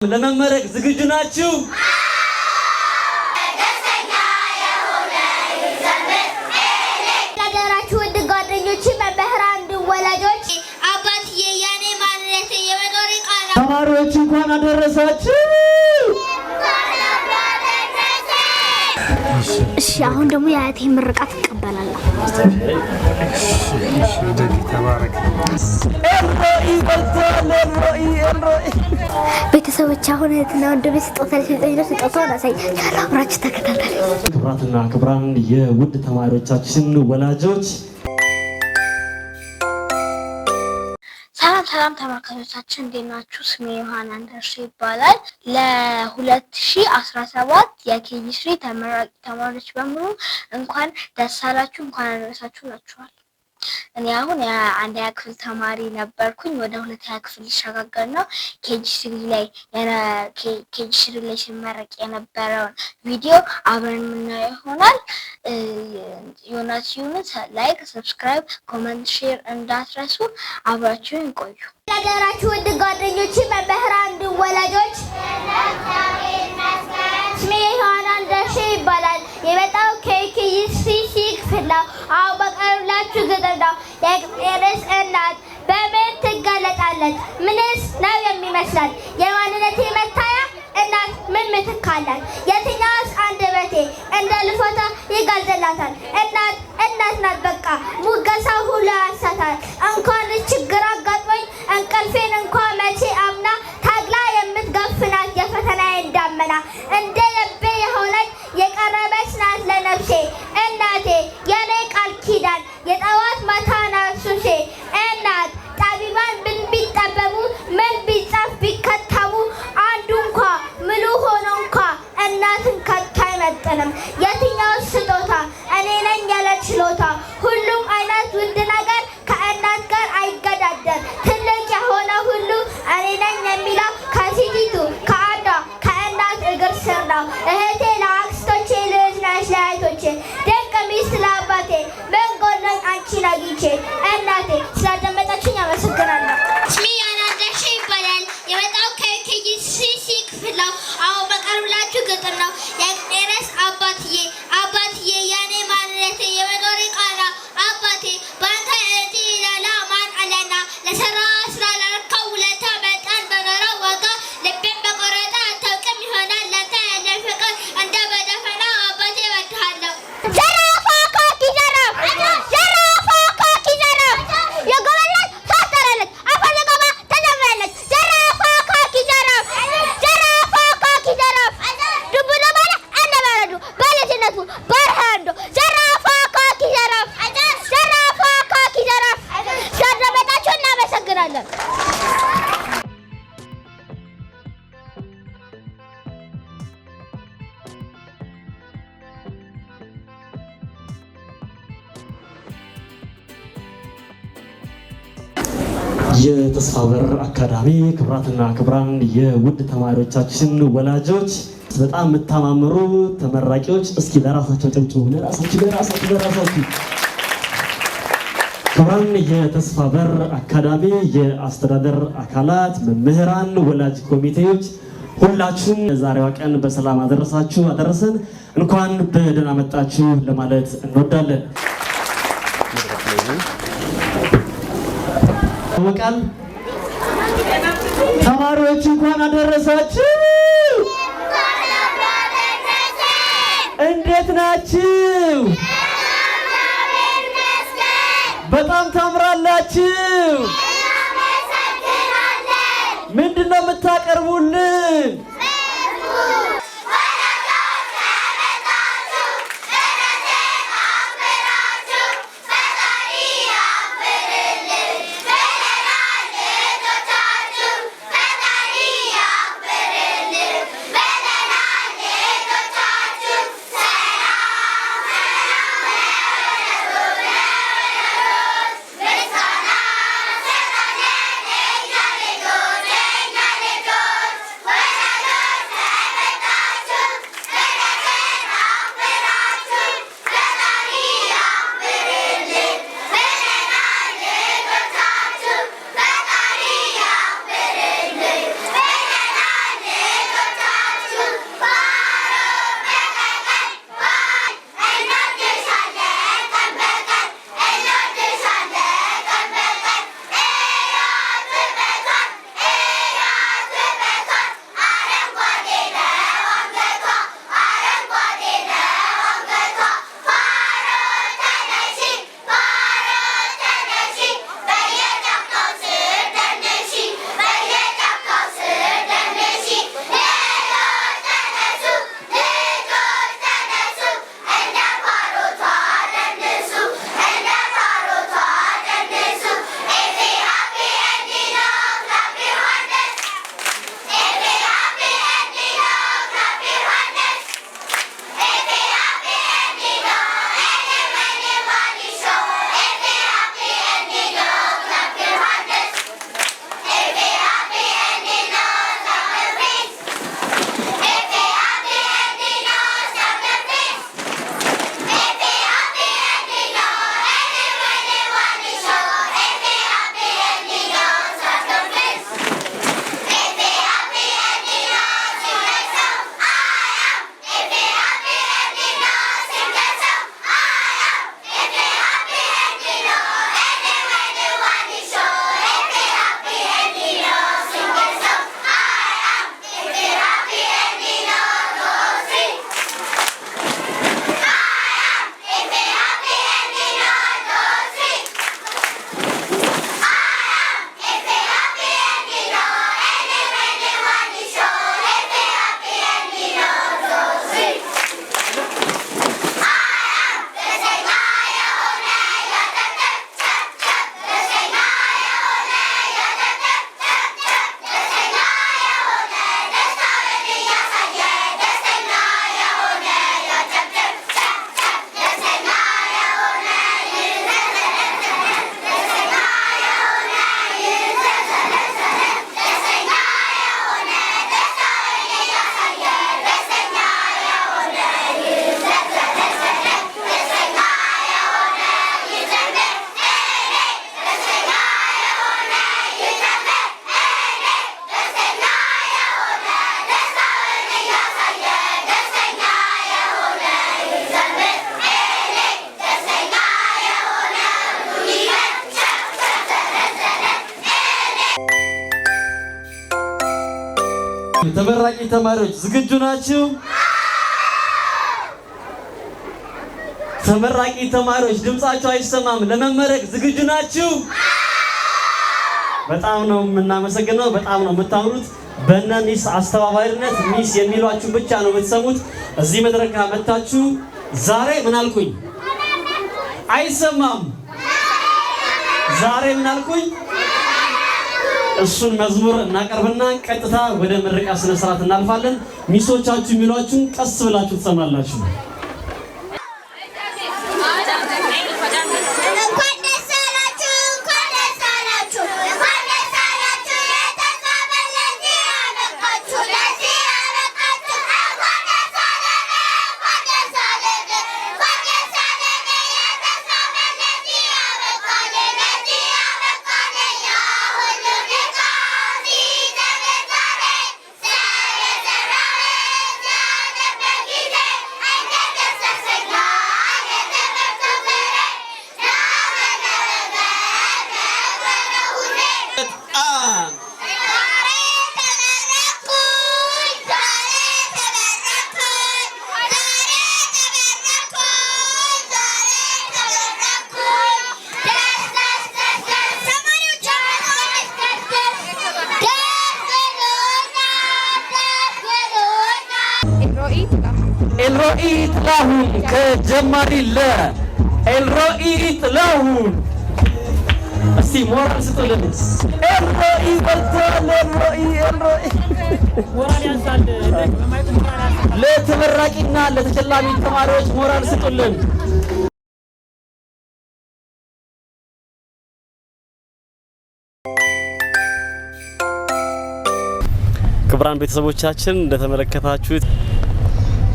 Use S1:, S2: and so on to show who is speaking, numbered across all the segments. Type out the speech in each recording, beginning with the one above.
S1: ለመመረቅ ዝግጁ ናችሁ?
S2: ለሀገራችሁ ውድ ጓደኞች፣ መምህራን፣ ወላጆች፣ አባትዬ የኔ ማንነቴ የመኖሬ ቃና።
S1: ተማሪዎች እንኳን አደረሳችሁ።
S2: እሺ፣ አሁን ደግሞ የአያቴ ምርቃት እቀበላለሁ።
S3: ተባረክ።
S1: ኤልሮኢ በልቷል። ኤልሮኢ ኤልሮኢ።
S2: ቤተሰቦች፣ አሁን እህትና ወንድሜ ስጦታ ሊሰጠኝ ነው። ስጦታውን አሳያችኋለሁ። አብራችሁ ተከታተሉ።
S1: ክቡራትና ክቡራን የውድ ተማሪዎቻችን ወላጆች።
S2: ሰላም ሰላም ተመልካቾቻችን፣ እንዴት ናችሁ? ስሜ ዮሐን አንደርሶ ይባላል። ለ2017 የ KG 3 ተመራቂ ተማሪዎች በሙሉ እንኳን ደስ አላችሁ፣ እንኳን አደረሳችሁ እላችኋለሁ። እኔ አሁን የአንደኛ ክፍል ተማሪ ነበርኩኝ። ወደ ሁለተኛ ክፍል ሊሸጋገር ነው። KG 3 ላይ ሲመረቅ የነበረውን ቪዲዮ አብረን የምናየው ይሆናል። ዮናስ ዩንን like፣ subscribe፣ comment፣ share እንዳትረሱ። አብራችሁን ቆዩ። ለሀገራችሁ ውድ ጓደኞች፣ መምህራን፣ ወላጆች፣ ስሜ ዮሐና አንደርሼ ይባላል። የመጣው ከ KG C ክፍል ነው። አሁን በቀርብላችሁ ግጥም ነው። የቅጤርስ እናት በምን ትገለጣለች? ምንስ ነው የሚመስላል? የማንነቴ መታያ እናት ምን ምትክ አላት? የትኛውስ አንደበቴ እንደ ልፎታ ይገልጽላታል? እናት እናት ናት በቃ ሙገሳ ሁሉ ያንሳታል። እንኳን ችግር አጋጥሞኝ እንቅልፌን እንኳ መቼ አምና ታግላ የምትገፍናት የፈተናዬን ዳመና፣ እንደ ልቤ የሆነች የቀረበች ናት ለነፍሴ እናቴ፣ የኔ ቃል ኪዳን የጠዋት ማታ ናት ሱሴ እናት። ጠቢባን ምን ቢጠበቡ፣ ምን ቢጻፍ ቢከተቡ፣ አንዱ እንኳ ምሉ ሆኖ እንኳ እናትን ከቶ አይመጥንም። የትኛው ስጦታ እኔ ነኝ ያለ ችሎታ፣ ሁሉም አይነት ውድ ነገር ከእናት ጋር አይገዳደር። ትልቅ የሆነ ሁሉ እኔ ነኝ የሚለው ከሴቲቱ ከአንዷ ከእናት እግር ስር ነው። እህቴ ለአክስቶቼ፣ ልጅ ነሽ ለአያቶቼ፣ ድንቅ ሚስት ለአባቴ፣ ምን ጎሎኝ አንቺን አግኝቼ እናቴ። ስላዳመጣችሁኝ አመሰግናለሁ። ስሜ ያና ደርሼ ይባላል። የመጣው ከ KG C ክፍል ነው። አሁን በቀርብላችሁ ግጥም ነው። የቅጤረስ አባትዬ፣ አባትዬ የኔ ማንነቴ የመኖሬ ቃና፣ አባቴ በአንተ እንጂ ሌላ ማን አለና? ለሰራ ስራ ላረካው ውለታ መጠን በኖረው ዋጋ ልቤን በቆረጠ አታውቅም ይሆናል ለአንተ ያለኝ ፍቅር እንደ በደፈና። አባቴ እወድሃለሁ። ዘራፍ አካኪ ዘራፍ፣ ዘራፍ አካኪ ዘራፍ፣ የጎበዝ ታጠራለች አፈር ለገባ ተዘምራለች። ዘራፍ አካኪ ዘራፍ፣ ዘራፍ አካኪ ዘራፍ፣ ዱብ ነው ባለ እንደ በረዶ በልጅነቱ በረሃ እንዶ። ዘራፍ አካኪ ዘራፍ፣ ዘራፍ አካኪ ዘራፍ። ስላዳመጣችሁ እናመሰግናለን።
S1: የተስፋ በር አካዳሚ ክቡራትና ክቡራን የውድ ተማሪዎቻችን ወላጆች፣ በጣም የምታማምሩ ተመራቂዎች፣ እስኪ ለራሳቸው ጨብጭቡ። ለራሳችሁ፣ ለራሳችሁ፣ ለራሳችሁ። ክቡራን የተስፋ በር አካዳሚ የአስተዳደር አካላት፣ መምህራን፣ ወላጅ ኮሚቴዎች፣ ሁላችሁም ለዛሬዋ ቀን በሰላም አደረሳችሁ አደረሰን። እንኳን በደህና መጣችሁ ለማለት እንወዳለን። ይታወቃል። ተማሪዎች እንኳን አደረሳችሁ። እንዴት ናችሁ? በጣም ታምራላችሁ። ምንድን ነው የምታቀርቡልን? ተመራቂ ተማሪዎች ዝግጁ ናችሁ? ተመራቂ ተማሪዎች ድምጻችሁ አይሰማም። ለመመረቅ ዝግጁ ናችሁ? በጣም ነው የምናመሰግነው። በጣም ነው የምታምሩት። በእነ Miss አስተባባሪነት Miss የሚሏችሁ ብቻ ነው የምትሰሙት። እዚህ መድረክ መጥታችሁ ዛሬ ምን አልኩኝ? አይሰማም። ዛሬ ምን አልኩኝ? እሱን መዝሙር እናቀርብና ቀጥታ ወደ ምረቃ ስነ ስርዓት እናልፋለን። ሚሶቻችሁ የሚሏችሁን ቀስ ብላችሁ ትሰማላችሁ።
S2: እንኳን ደስ አላችሁ፣ እንኳን ደስ አላችሁ፣ እንኳን ደስ አላችሁ። የተስፋ ለዚህ ያበቃችሁ፣ ለዚህ ያበቃችሁ። እንኳን ደስ አለን፣ እንኳን ደስ አለን፣ እንኳን ደስ አለን። የተስፋ ለዚህ ያበቃን፣ ለዚህ ያበቃን። ያ ሁሉ ድካም ሲዘመን ዛሬ ሰው የሰራውን ሲያደርግ ጊዜ እንዴት ደስ ያሰኛል የትምህርቱ ፍሬ።
S1: አንድ
S2: ዛሬ ተመረኩኝ፣ ዛሬ ተመረኩኝ፣ ዛሬ ተመረኩኝ፣ ዛሬ ተመረኩኝ። ደስ ደስ ደስ ደስ ተማሪዎች ደስ ደስ ደስ ደስ ብሎኛል፣ ደስ ብሎኛል።
S1: ኤልሮኢ ጥላሁን ከጀማሪ ለ ኤልሮኢ ጥላሁን እስቲ ሞራል ስጡልን። ኤልሮኢ በልቷል። ኤልሮኢ ኤልሮኢ ለተመራቂና ለተሸላሚ ተማሪዎች ሞራል ስጡልን። ክቡራን ቤተሰቦቻችን እንደተመለከታችሁት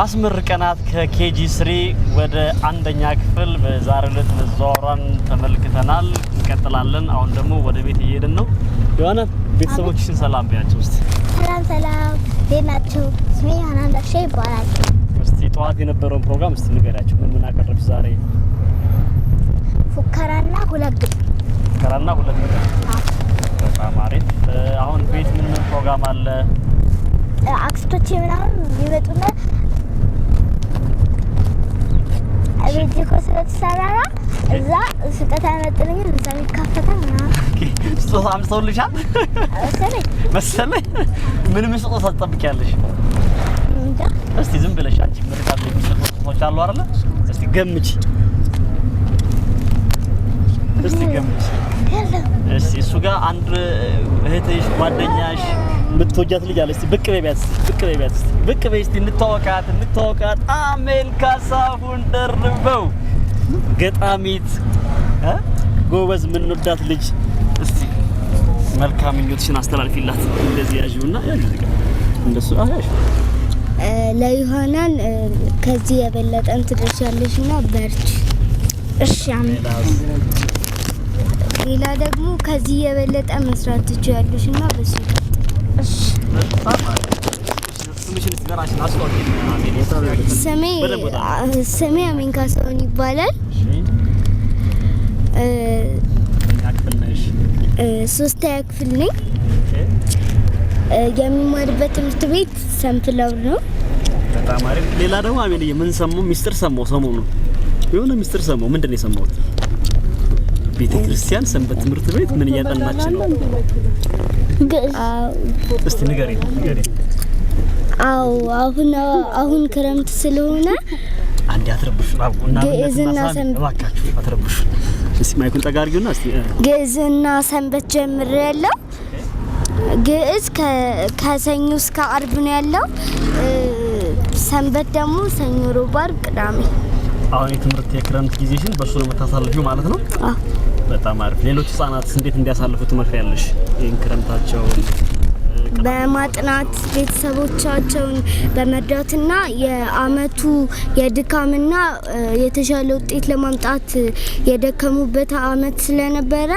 S1: አስመርቀናት ከ KG 3 ወደ አንደኛ ክፍል በዛሬው ዕለት መዘዋወሯን ተመልክተናል። እንቀጥላለን። አሁን ደግሞ ወደ ቤት እየሄድን ነው። ዮሐና ቤተሰቦችሽን ሰላም በያቸው እስቲ።
S2: ሰላም ሰላም፣ እንዴት ናችሁ? ስሜ ዮሐና እንዳሻ ይባላል።
S1: እስቲ ጠዋት የነበረውን ፕሮግራም እስቲ ንገሪያቸው። ምን ምን አቀረብሽ ዛሬ?
S2: ፉከራና ሁለት ግጥም።
S1: ፉከራና ሁለት ግጥም። በጣም አሪፍ። አሁን ቤት ምን ምን ፕሮግራም አለ?
S2: አክስቶቼ ምናምን ይመጡና ቤት እኮ ስለተሰራራ እዛ ስጦታ ያመጡልኛል። እዛ ይካፈታል ምናምን።
S1: ስጦታ አምጥተውልሻል
S2: መሰለኝ።
S1: መሰለኝ። ምን ምን ስጦታ ትጠብቂያለሽ?
S2: እንጃ።
S1: እስቲ ዝም ብለሽ አንቺ ምርቃት ላይ የሚሰጡ ስጦታዎች አሉ አይደለ? እስቲ ገምቺ፣ እስቲ ገምቺ።
S2: የለም።
S1: እስቲ እሱ ጋር አንድ እህትሽ ጓደኛሽ የምትወጃት ልጅ አለ። እስቲ ብቅ በይ ቢያት፣ እስቲ ብቅ በይ ቢያት፣ እስቲ ብቅ በይ እስቲ እንተዋወቃት፣ እንተዋወቃት። አሜን ካሳሁን ደርበው ገጣሚት እ ጎበዝ የምንወዳት ልጅ። እስቲ መልካም ምኞትሽን አስተላልፊላት። እንደዚህ ያዥውና ያዥው እዚህ ጋር እንደሱ ያዥ።
S2: ለዮሐናን ከዚህ የበለጠን ትደርሻለሽ እና በርቺ። እሺ አሜን። ሌላ ደግሞ ከዚህ የበለጠ መስራት ትችያለሽ እና በሱ እሺ።
S1: በጣም አሪፍ። ስምሽን እስቲ በራስሽን አስተዋውቂ። አሜን።
S2: ስሜ
S1: በደንብ ወጣ።
S2: ስሜ አሜን ካሳሁን ይባላል።
S1: እሺ ምንኛ ክፍል ነሽ?
S2: ሶስተኛ ክፍል ነኝ።
S1: Okay።
S2: የምማርበት ትምህርት ቤት ሰንፍላወር ነው።
S1: በጣም አሪፍ። ሌላ ደግሞ አሜንዬ ምን ሰማሁ? ሚስጥር ሰማሁ ሰሞኑን የሆነ ሚስጥር ሰማሁ። ምንድን ነው የሰማሁት? ቤተ ክርስቲያን ሰንበት ትምህርት ቤት ምን እያጠናች ነው? እስቲ ንገሪኝ፣ ንገሪኝ።
S2: አዎ አሁን አሁን ክረምት ስለሆነ
S1: አንዴ አትረብሹ። አቡ እና
S2: ግዕዝና ሰንበት
S1: እባካችሁ አትረብሹ። እስቲ mic ኡን ጠጋ አድርጊውና እስቲ
S2: ግዕዝና ሰንበት ጀምሬያለሁ። ግዕዝ ከሰኞ እስከ አርብ ነው ያለው። ሰንበት ደግሞ ሰኞ፣ ሮብ፣ አርብ፣ ቅዳሜ።
S1: አሁን የትምህርት የክረምት ጊዜሽን በእሱ ነው የምታሳልፊው ማለት ነው?
S2: አዎ።
S1: በጣም አሪፍ። ሌሎች ህጻናት እንዴት እንዲያሳልፉ ትመክሪያለሽ? ይህን ክረምታቸውን
S2: በማጥናት ቤተሰቦቻቸውን በመርዳትና የአመቱ የድካምና የተሻለ ውጤት ለማምጣት የደከሙበት አመት ስለነበረ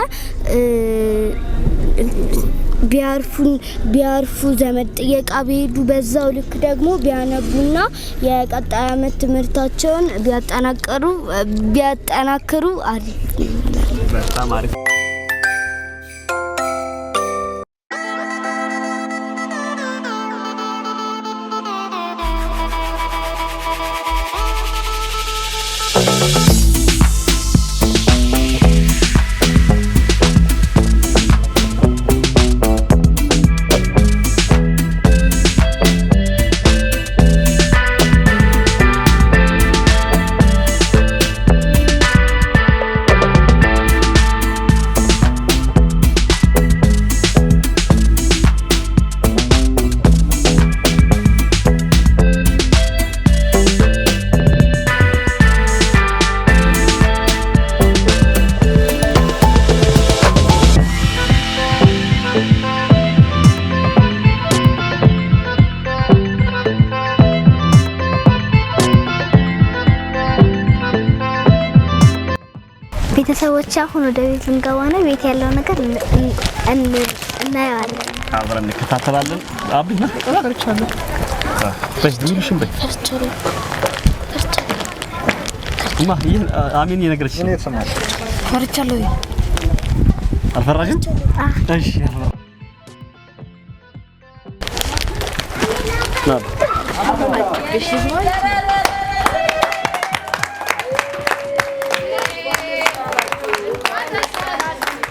S2: ቢያርፉ ዘመድ ጥየቃ ቢሄዱ በዛው ልክ ደግሞ ቢያነቡና የቀጣይ አመት ትምህርታቸውን ቢያጠናክሩ አሪፍ ነው።
S1: በጣም አሪፍ።
S2: ቤተሰቦች አሁን ወደ ቤት ልንገባ ነው። ቤት ያለው ነገር እናየዋለን።
S1: አብረን እንከታተላለን። አብይ ፈርቻለሁ። በይ
S2: ፈርቻለሁ።
S1: እማ ይህ አሜን እየነገረችሽ ነው።
S3: ፈርቻለሁ።
S1: አልፈራሽም? እሺ ና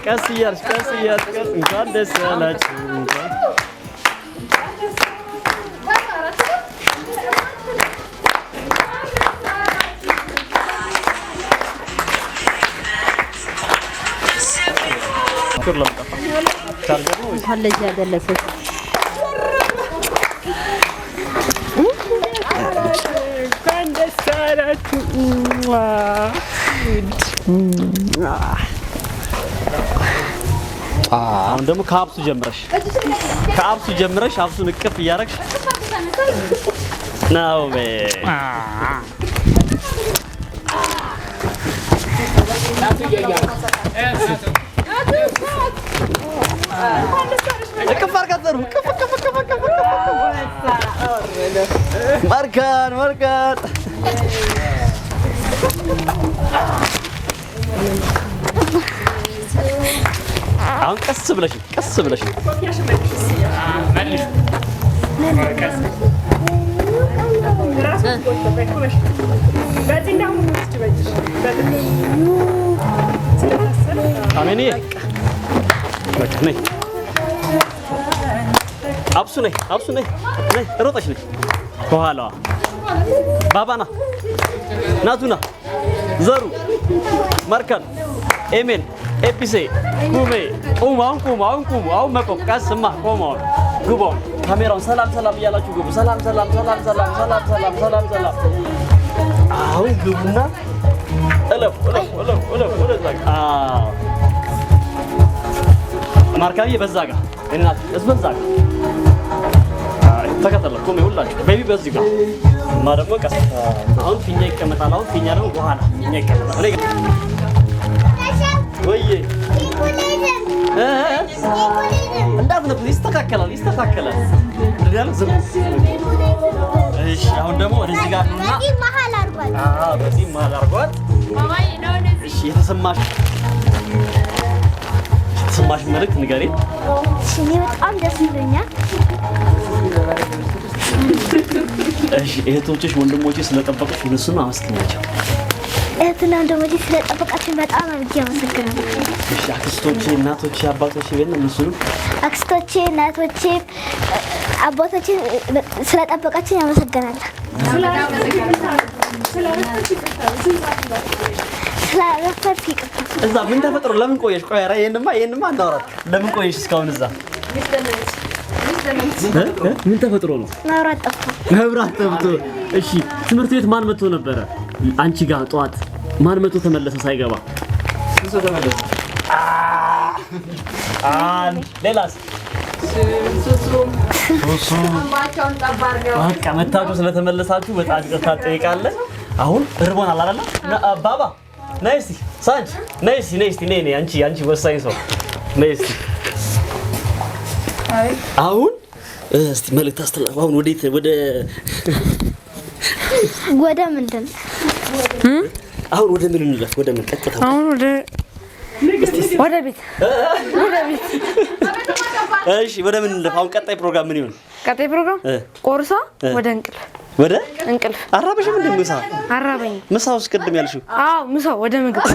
S1: ቀስ እያልሽ ቀስ እያልሽ ቀስ እንኳን ደስ ያላችሁ እንኳን
S3: እንኳን ለዚህ ያደረሰሽ።
S4: እንኳን ደስ አላችሁ።
S1: አሁን ደግሞ ከአብሱ ጀምረሽ ከአብሱ ጀምረሽ አብሱን እቅፍ እያደረግሽ ነው። እቅፍ አድርጋት ዘሩ እቅፍ እቅፍ እቅፍ እቅፍ እቅፍ መርካን መርካን አሁን ቀስ ብለሽ ቀስ ብለሽ አሜንዬ በቃ ነይ አብሱ ነይ አብሱ ነይ ነይ ሮጠሽ ነይ ከኋላዋ ባባና ናቱና ዘሩ መርከን ኤሜን ኤፒሴ ቁሜ ቁሙ አሁን ቁሙ አሁን ቁሙ አሁን መቆም ቀስማ ቆሙ አሁን ግቡ አሁን ካሜራውን ሰላም ሰላም እያላችሁ ግቡ ሰላም ሰላም ሰላም ሰላም ሰላም ሰላም ሰላም ሰላም አሁን ግቡና እለፉ እለፉ እለፉ እለፉ ወደዛ ጋር አዎ ማርካብዬ በዛ ጋር እናት እዝ በዛ ጋር ተከተለ ቁሜ ሁላችሁ ቤቢ በዚህ ጋር እማ ደግሞ ቀስ አሁን ፊኛ ይቀመጣል። አሁን ፊኛ ደግሞ በኋላ ፊኛ ይቀመጣል። እኔ ወይዬ እንዳትነኩት፣ ይስተካከላል ይስተካከላል። እንደዚህ ያለው ዝም። እሺ አሁን ደግሞ ወደዚህ ጋር ነውና
S2: በዚህ መሀል አድርጓል።
S1: አዎ በዚህ መሀል አድርጓል። እሺ የተሰማሽ መልእክት ንገሪን።
S2: እሺ እኔ በጣም ደስ ብሎኛል።
S1: እሺ እህቶችሽ ወንድሞችሽ ስለጠበቁሽ እነሱን አመስግኛቸው።
S2: እህትና ወንድሞቼ ስለጠበቃችሁ በጣም አድርጌ አመሰግናለሁ።
S1: እሺ አክስቶቼ፣ እናቶቼ፣ አባቶቼ ቤት እነሱንም
S2: አክስቶቼ፣ እናቶቼ፣ አባቶቼ ስለጠበቃችሁ አመሰግናለሁ። ስላረፈድኩ ይቅርታ።
S1: እዛ ምን ተፈጥሮ ለምን ቆየሽ? ቆይ ኧረ ይሄንማ እናውራት። ለምን ቆየሽ እስካሁን እዛ? ምን ተፈጥሮ ነው?
S2: መብራት ጠፍቶ
S1: መብራት ጠፍቶ። እሺ ትምህርት ቤት ማን መጥቶ ነበረ? አንቺ ጋር ጠዋት ማን መጥቶ ተመለሰ ሳይገባ? አንድ ሌላስ? በቃ መታችሁ ስለተመለሳችሁ በጣም ይቅርታ እንጠይቃለን። አሁን እርቦናል አይደለ? ባባ ነይ እስቲ ሳንቺ ነይ እስቲ ነይ እስቲ ነይ ነይ አንቺ አንቺ ወሳኝ ሰው ነይ እስቲ አሁን እስቲ መልእክት አስተላልፍ። አሁን ወዴት ወደ
S2: ወደ ምንድን
S1: አሁን ወደ ምን እንለፍ? ወደ ምን ቀጥታ?
S3: አሁን ወደ ቤት ወደ ቤት።
S1: እሺ ወደ ምን እንለፍ? አሁን ቀጣይ ፕሮግራም ምን ይሆን?
S3: ቀጣይ ፕሮግራም ቆርሳ ወደ እንቅልፍ
S1: ወደ
S3: እንቅልፍ።
S1: አራበሽም እንደ ምሳ
S3: አራበኝ።
S1: ምሳ ውስጥ ቅድም ያልሽው?
S3: አዎ ምሳ ወደ ምግብ።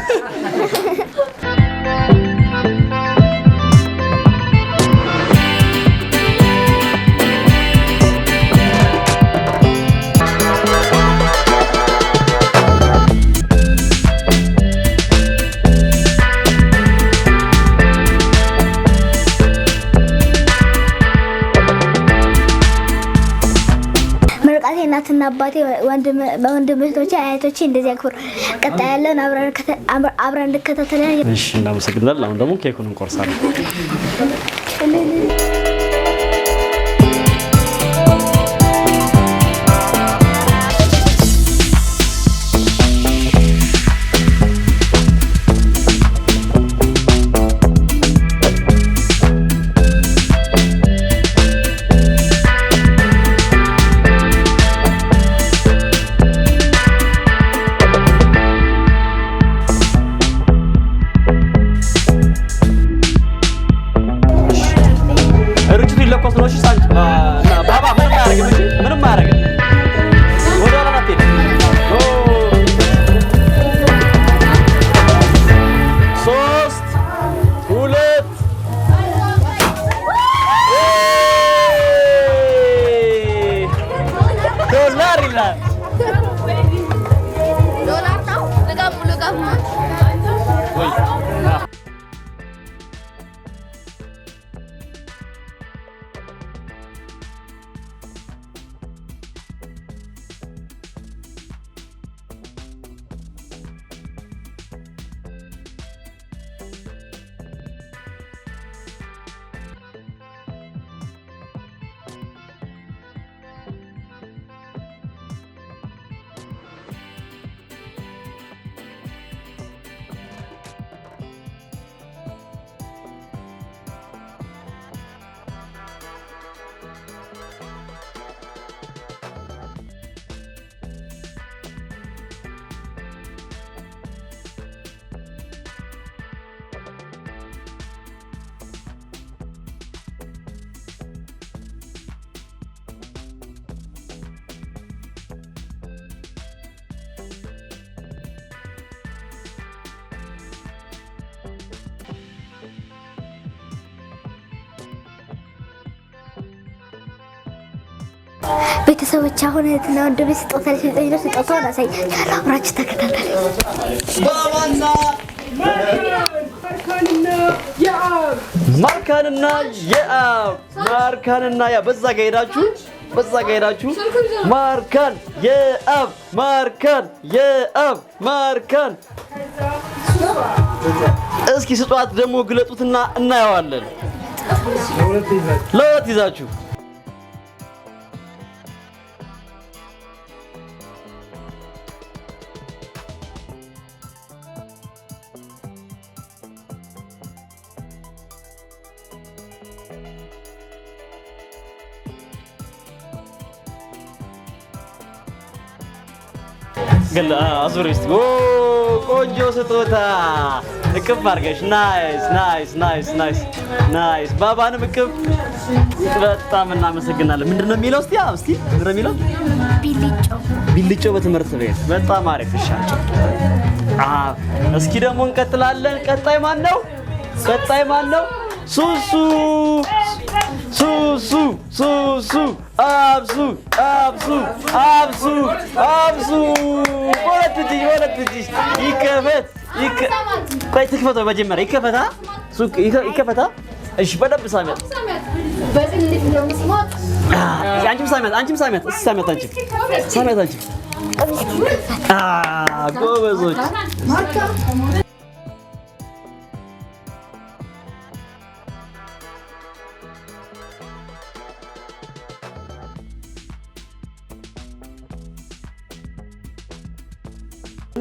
S2: ምርቃቴ እናትና አባቴ ወንድም እህቶቼ፣ አያቶቼ እንደዚህ ያክብሩ። ቀጣይ ያለውን አብረን እንከታተላለን።
S1: እሺ እናመሰግናለን። አሁን ደግሞ ኬኩን እንቆርሳለን።
S2: ቤተሰቦች አሁን እህትና ወንድሜ ስጦታ ሊሰጠኝ ነው። ስጦታውን አሳያችኋለሁ። አብራችሁ ተከታተሉ።
S1: ባባና
S4: ማርካንና የአብ
S1: ማርካንና የአብ ማርካንና ያ በዛ ጋ ሄዳችሁ በዛ ጋ ሄዳችሁ ማርካን የአብ ማርካን የአብ ማርካን። እስኪ ስጧት ደግሞ ግለጡትና እናየዋለን። ለሁለት ይዛችሁ ግን አዙሪ እስቲ። ኦ ቆንጆ ስጦታ እቅፍ አድርገሽ። Nice, nice, nice, nice, nice። ባባንም እቅፍ። በጣም እናመሰግናለን። ምንድን ነው የሚለው? እስቲ እስቲ ምንድን ነው የሚለው?
S2: ቢልጮ።
S1: ቢልጮ በትምህርት ቤት። በጣም አሪፍ። እሺ እስኪ ደግሞ እንቀጥላለን። ቀጣይ ማን ነው? ቀጣይ ማን ነው? ሱሱ ሱሱ ሱሱ አብሱ አብሱ አብሱ አብሱ። በሁለት እጅ በሁለት እጅ ይከፈት። ቆይ ትክፈተው መጀመሪያ ይከፈታ ሱቅ ይከፈታ። እሺ በደንብ ሳሚያት። አንቺም ሳሚያት አንቺም ሳሚያት እስኪ ሳሚያት አንቺም ሳሚያት አንቺም። ጎበዞች።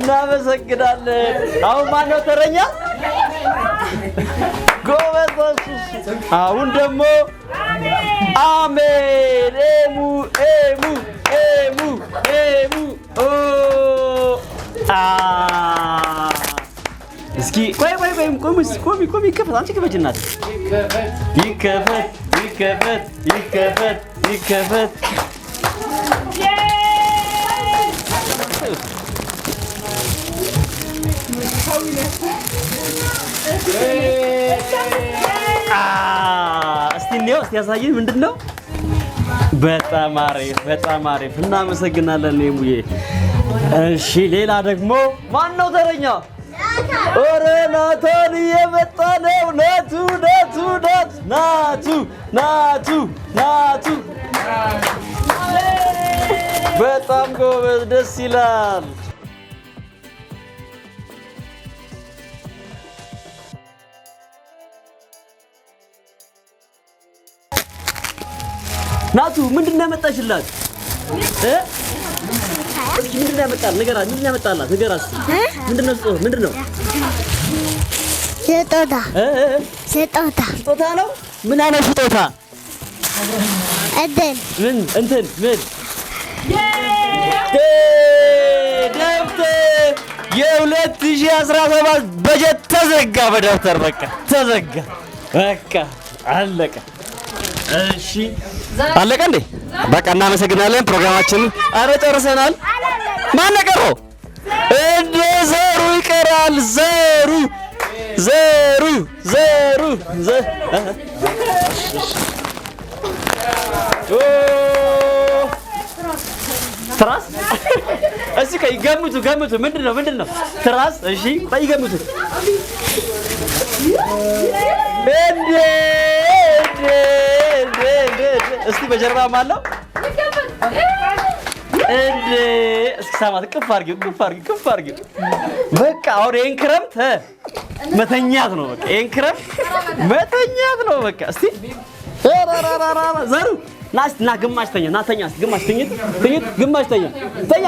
S1: እናመሰግናለን። አሁን ማነው ተረኛ? ጎበዞች። አሁን ደግሞ አሜን ኤሙ ኤሙ ኤሙ ኤሙ ኦ አ እስኪ ቆይ ቆይ ቆይ ቆይ ቆይ ቆይ ይከፈት። አንቺ ክፈች እናት። ይከፈት ይከፈት ይከፈት ይከፈት። እስቲ እንየው፣ እስቲ ያሳየን ምንድን ነው? በጣም አሪፍ በጣም አሪፍ። እናመሰግናለን ሙዬ። እሺ ሌላ ደግሞ ማን ነው ተረኛ? ኦረ ናታን እየመጣ ነው። ናቱ ናቱ ናቱ ናቱ ናቱ ናቱ። በጣም ጎበዝ፣ ደስ ይላል። ናቱ ምንድን ነው ያመጣሽላት? እስኪ ምንድን ነው ያመጣል? ንገራት። ምንድን ነው ያመጣላት? ንገራት እስኪ። ምንድን ነው ስጦታ? ምንድን ነው?
S2: ስጦታ። ስጦታ።
S1: ስጦታ ነው? ምን አይነት ስጦታ?
S2: እንትን።
S1: ምን እንትን ምን? ደብተር። የ2017 በጀት ተዘጋ በደብተር። በቃ ተዘጋ። በቃ አለቀ። እሺ አለቀ እንዴ? በቃ እናመሰግናለን። ፕሮግራማችንን አረ ጨርሰናል። ማን ነው? እንደ ዘሩ ይቀራል። ዘሩ ዘሩ ዘሩ ትራስ። እስኪ ቆይ ገምቱ ገምቱ። ምንድን ነው ምንድን ነው? ትራስ። እሺ ቆይ ገምቱ። እንዴ እንዴ እንዴ እንዴ! እስቲ በጀርባ አለው እንዴ! እስኪ ሳማት። ቅፍ አድርጊው ቅፍ አድርጊው ቅፍ አድርጊው። በቃ አሁን ይሄን ክረምት መተኛት ነው። በቃ ይሄን ክረምት መተኛት ነው። በቃ እስቲ ዘሩ ና እስቲ ና ግማሽ ተኛ ና ተኛ እስቲ ግማሽ ትኝት ትኝት ግማሽ ተኛ ተኛ።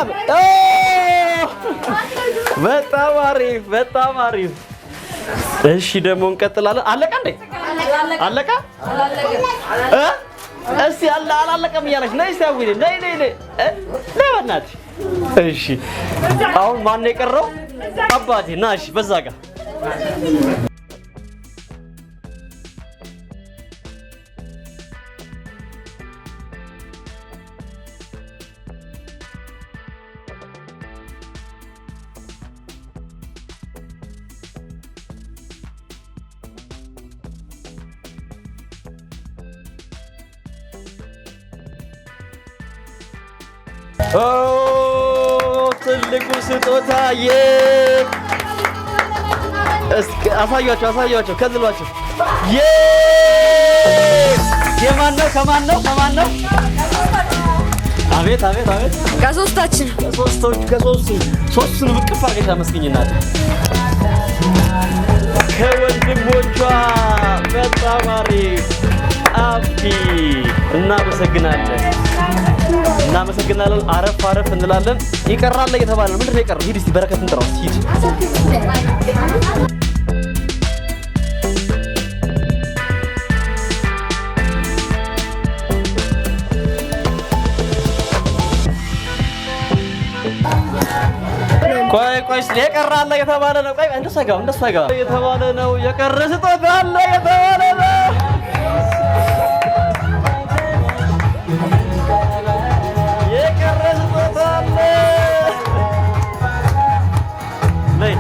S1: በጣም አሪፍ በጣም አሪፍ። እሺ ደግሞ እንቀጥላለን። አለቀ እንዴ? አለቀ? እስቲ አላለቀም እያለች ነይ እስቲ አዊኔ ነይ ነይ ነይ ነይ በእናትሽ። እሺ አሁን ማነው የቀረው? አባቴ ና። እሺ በዛ ጋር ኦ ትልቁ ስጦታ እስኪ አሳያቸው፣ አሳያቸው፣ ከልሏቸው። የማን ነው? ከማን ነው? ከማን ነው? አቤት አቤት አቤት!
S3: ከሶስታችን።
S1: ከሶስቶች፣ ከሶስቱ፣ ሶስቱንም እቅፍ አድርገሽ አመስግኝ እናቴ። ከወንድሞቿ። በጣም አሪፍ አቢ፣ እናመሰግናለን፣ እናመሰግናለን። አረፍ አረፍ እንላለን። ይቀራል እየተባለ ነው። ምንድን ነው የቀረው? ሂድ እስቲ በረከትን ጥራው እስቲ ሂድ። ቆይ ቆይ፣ እስኪ የቀረ አለ እየተባለ ነው። ቆይ እንደሱ አይገባም፣ እንደሱ አይገባም እየተባለ ነው። የቀረ ስጦታ አለ እየተባለ ነው። የቀረ ስጦታ አለ። ነይ።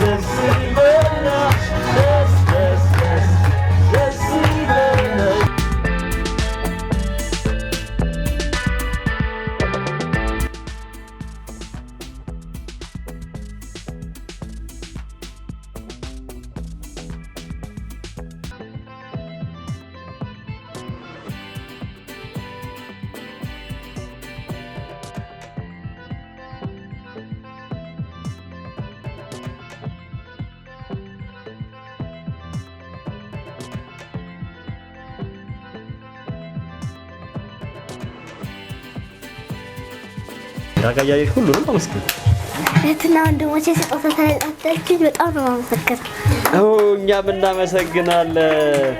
S1: ደስ ይበላሽ፣ ደስ ደስ ደስ ደስ ይበላሽ። ራጋ እያየሽ ሁሉንም አመስግን።
S2: እህትና ወንድሞቼ ስጦታ ስለሰጣችሁኝ በጣም ነው የማመሰግነው።
S1: እኛም እናመሰግናለን።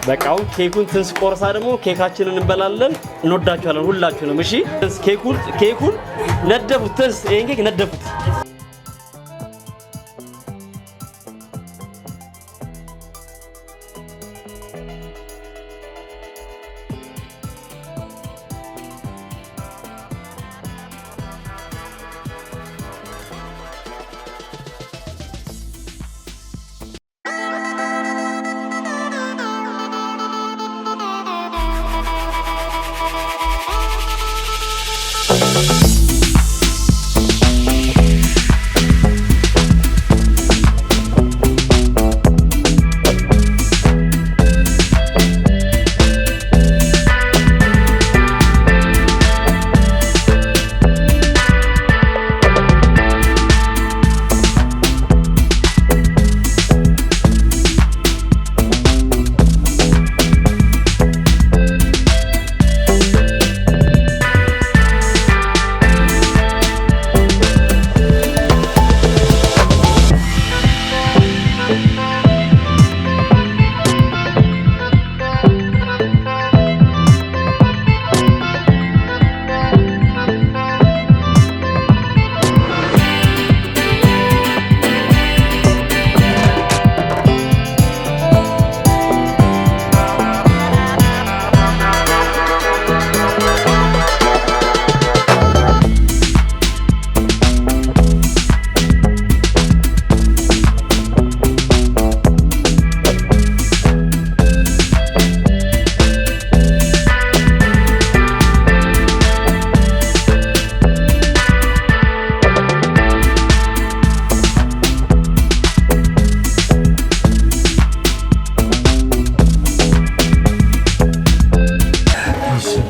S1: በቃ አሁን ኬኩን ትንስ ቆርሳ ደግሞ ኬካችንን እንበላለን። እንወዳችኋለን ሁላችሁንም። እሺ ትንስ ኬኩን ነደፉት። ትንስ ይሄን ኬክ ነደፉት።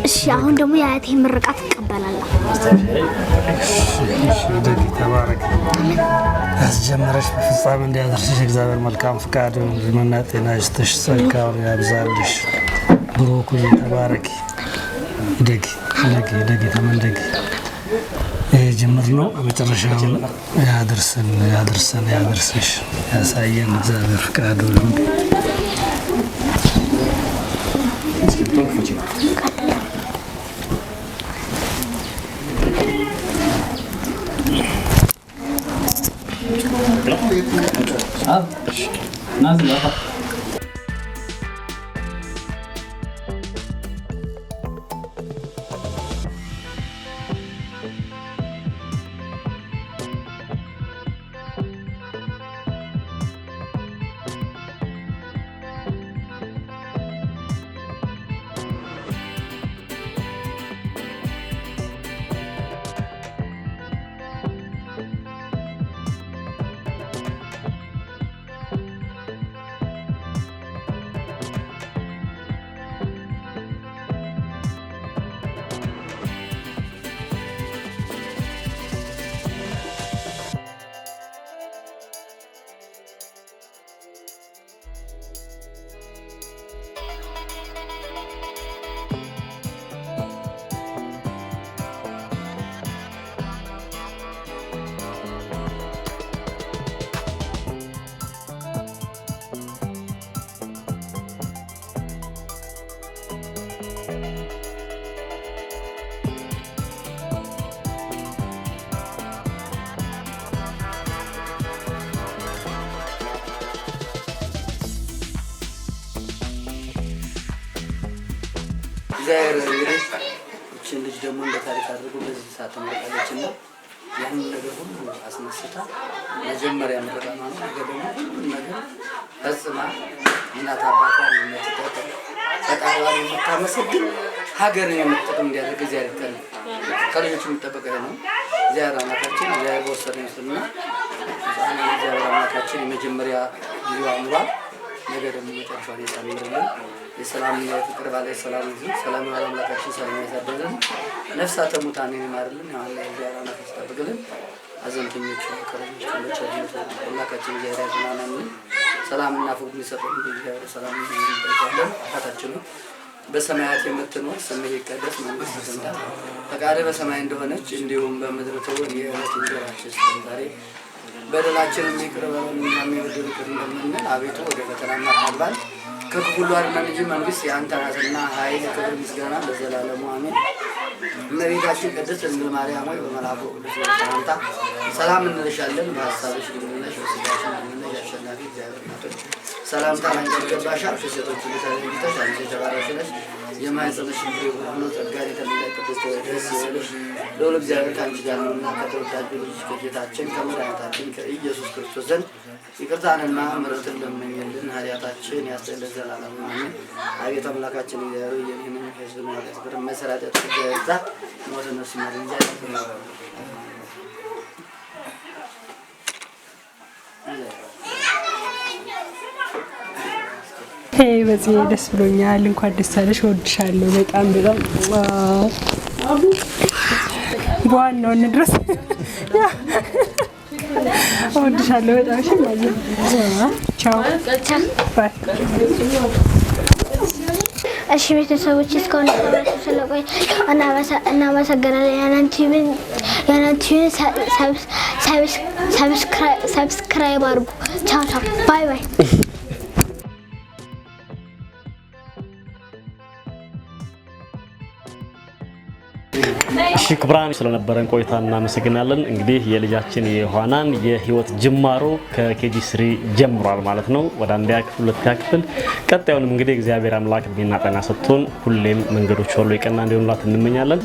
S2: እሺ አሁን ደግሞ የአያቴን ምርቃት እቀበላለሁ።
S5: ደግ ተባረክ። ያስጀመረሽ በፍጻሜ እንዲያደርስሽ እግዚአብሔር መልካም ፍቃድ እድሜና ጤና ይስጥሽ፣ ጸጋውን ያብዛልሽ። ብሩክ ሁኚ፣ ተባረኪ። ደግ ደግ ደግ ተመንደግ። ይሄ ጅምር ነው። መጨረሻውን ያድርሰን፣ ያድርሰን፣ ያድርስሽ፣ ያሳየን እግዚአብሔር ፍቃዱ ይሁን።
S6: እግዚአብሔር እንግዲህ ይችን ልጅ ደግሞ እንደ ታሪክ አድርጎ በዚህ ሰዓት ተመርቃለች እና ያንን ነገር ሁሉ አስነስታ መጀመሪያ ምረቃ ነው። ነገ ደግሞ ሁሉን ነገር ፈጽማ እናት አባቷን የምትጠቅም፣ ፈጣሪዋን የምታመሰግን፣ ሀገርን የምትጠቅም እንዲያደርግ እግዚአብሔር ይፍቀድልን። ከልጆች የሚጠበቅ ይሄ ነው። እግዚአብሔር አምላካችን እግዚአብሔር በወሰደው ይስጥልና ሕፃኗን እግዚአብሔር አምላካችን የመጀመሪያ ጊዜው አምሯል። ነገ ደግሞ መጨረሻዋን ያሳምርልን። የሰላምና የፍቅር ባለ ሰላም ይዙ ሰላም የዋለ አምላካችን ሰላም ያሳድርልን። ነፍሳተ ሙታንን ይማርልን። ያው እግዚአብሔር አምላካችን ይጠብቅልን። ሐዘንተኞች መከረኞች በቸርነቱ አምላካችን እግዚአብሔር ያጽናናልን። ሰላምና ፍቅር እንዲሰጠን እግዚአብሔር ሰላም እንጠይቃለን። አባታችን ሆይ በሰማያት የምትኖር፣ ስምህ ይቀደስ፣ መንግስትህ ትምጣ፣ ፈቃድህ በሰማይ እንደሆነች እንዲሁም በምድር ትሁን። የዕለት እንጀራችንን ስጠን ዛሬ፣ በደላችንን ይቅር በለን እኛም የበደሉንን ይቅር እንደምንል፣ አቤቱ ወደ ፈተና አታግባን፣ ከክፉ ሁሉ አድነን እንጂ መንግስት የአንተ ናትና፣ ኃይል፣ ክብር፣ ምስጋና ለዘላለሙ አሜን። እመቤታችን ቅድስት ድንግል ማርያም ሆይ፣ በመልአኩ ቅዱስ ሰላምታ ሰላም እንልሻለን። በሀሳብሽ ድንግል ነሽ፣ በሥጋሽም ድንግል ነሽ። አሸናፊ እግዚአብሔር እናት ሆይ፣ ሰላምታ ላንቺ ይገባሻል። ከሴቶች ሁሉ ተለይተሽ አንቺ የተባረክሽ ነሽ፣ የማኅፀንሽ ፍሬ ቡሩክ ነው። ጸጋን የተመላሽ ቅድስት ሆይ፣ ደስ ይበልሽ፣ ልዑል እግዚአብሔር ከአንቺ ጋር ነውና፣ ከተወዳጁ ልጅሽ ከጌታችን ከመድኃኒታችን ከኢየሱስ ክርስቶስ ዘንድ ይቅርታንና ምሕረትን ለምኝልን ኃጢአታችን ያስተሰርይልን ለዘላለሙ አሜን። አቤቱ አምላካችን እግዚአብሔር ሆይ፣ የኔንም የሕዝብህን ኃጢአት ይቅር የማይሰራ ኃጢአት እግዚአብሔር ሞተ ነፍስ ይማረን። እግዚአብሔር
S4: Hey በዚህ ደስ ብሎኛል። እንኳን ደስ አለሽ። እወድሻለሁ በጣም በጣም። በዋናው እንድረስ። እወድሻለሁ በጣም። እሺ ማለት ቻው bye።
S2: እሺ ቤተሰቦች፣ እስካሁን አብራችሁ ስለቆያችሁ እናመሰግናለን። ያናን ቲቪን subscribe አድርጉ። ቻው ቻው፣ bye bye።
S1: እሺ ክቡራን፣ ስለነበረን ቆይታ እናመሰግናለን። እንግዲህ የልጃችን የዮሐናን የህይወት ጅማሮ ከ KG 3 ጀምሯል ማለት ነው። ወደ አንደኛ ክፍል፣ ሁለተኛ ክፍል፣ ቀጣዩንም እንግዲህ እግዚአብሔር አምላክ እድሜና ጤና ሰጥቶን ሁሌም መንገዶች ሁሉ የቀና እንዲሆኑላት እንመኛለን።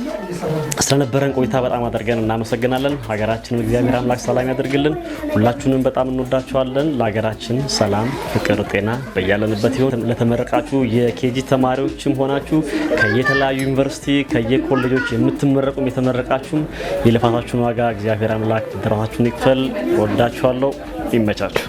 S1: ስለነበረን ቆይታ በጣም አድርገን እናመሰግናለን። ሀገራችንን እግዚአብሔር አምላክ ሰላም ያደርግልን። ሁላችሁንም በጣም እንወዳችኋለን። ለሀገራችን ሰላም፣ ፍቅር፣ ጤና በያለንበት ይሁን። ለተመረቃችሁ የ KG ተማሪዎችም ሆናችሁ ከየተለያዩ ዩኒቨርሲቲ ከየኮሌጆች የምትመረቁም የተመረቃችሁም የልፋታችሁን ዋጋ እግዚአብሔር አምላክ ብድራታችሁን ይክፈል። ወዳችኋለሁ። ይመቻችሁ።